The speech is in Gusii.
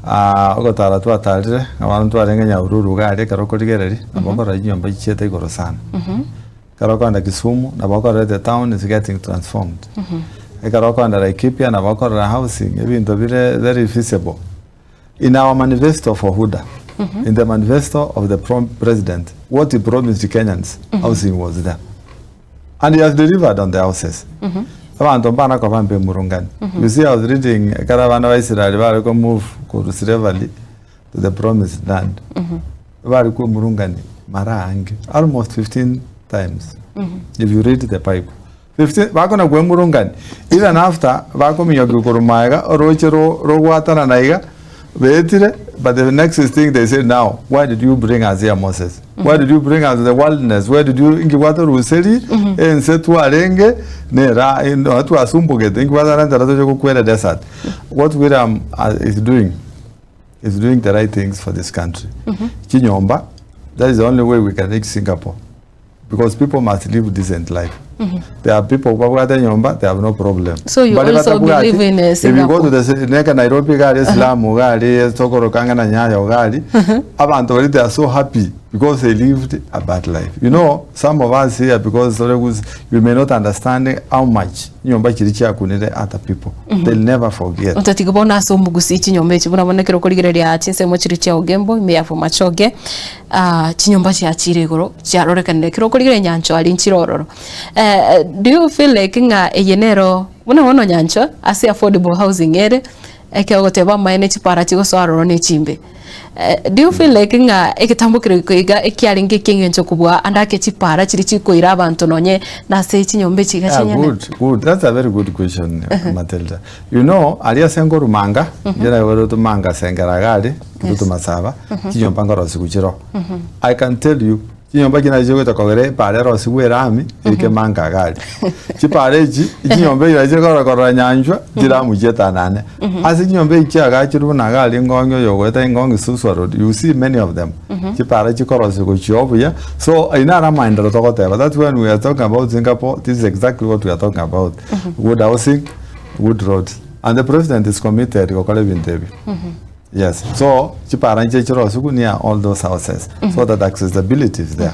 Ah, ogotara twatarire, abana twarenge Nyahururu iga aria ekero okorigereria, nabo okorora chinyomba chichiete igoro sana. Ekero okogenda Kisumu, nabo okorora the town is getting transformed. Ekero okogenda Laikipia, nabo okorora housing, ebinto bire very feasible. In our manifesto for Huda, in the manifesto of the prom president, what he promised Kenyans, housing was there. And he has delivered on the houses. Abanto mbana koba mbe murungani. You see, I was reading ekero abana ba Israel bare ko move korwa slavery to the promised land. Bare kwemurungani mara ange, almost 15 times. If you read the Bible. 15 bakona kwemurungani. Even after bakominyokia korwa maega oroche ro rogwatanana iga Betire, but the next thing they said now, why did you bring us here Moses? Why did you bring us to the wilderness? Where did you inki bwatoruserie ense twarenge nera no twasumbugete inki bwatarentera toche gokwera desert? What William uh, is doing is doing the right things for this country. Chinyomba, that is the only way we can reach Singapore. Because people must live decent life. There are people babwate nyomba they have no problem. So you Baria also batabwati, believe in, uh, if you go to Singapore? the ci- neka Nairobi gari slum gari tokoroka ng'a na Nyayo gari abanto baria they are so happy because they lived a bad life. You know some of us here because ore gus- you may not understand how much nyomba chiria chiakunire other people. They'll never forget. Otatiga bono ase omogusi chinyomba echi buna bono ekero okorigereria chinsemo chiria chia Ogembo ime ya Bomachoge ah, chinyomba chiachire igoro chiarorekanire ekero okorigereria nyanchwa aria nchire ororo. Eh, do you feel like ng'a eye nero buna bono nyanchwa ase affordable housing ere ekero ogoteba amaene chipara chigosoa ororo na echimbe. Eh, do you feel like ng'a egetambo kere iga ekiarenge ekieng'encho kobua ande ake chipara chiria chikoira abanto nonye nase chinyomba echi iga Yeah, chinyene? good, good. That's a very good question, Matilda. You know, aria ase nkorumanga, inche naiboretwe manga ase engera iga aria, Kitutu Masaba, chinyomba nkorosiwu chiroo. I can tell you, chinyomba echi nachi chigocha kogera epara erosiwe erami, erike manga iga aria. Chipara echi, chinyomba echi nachi chikoro korora nyanchwa, chiramu chietanane. Ase chinyomba echi chiagachirwe buna iga aria ngong'i oyo ogoeta ngong'i Suswa road, you see many of them. Chipara chikorosiwa gochia obuya, so ayio naro amaenderero togoteba. That's when we are talking about Singapore, this is exactly what we are talking about. Good housing, good roads. And the president is committed gokora ebinto ebi. Yes, so chipara nche chirosiwu near all those houses so that accessibility is there.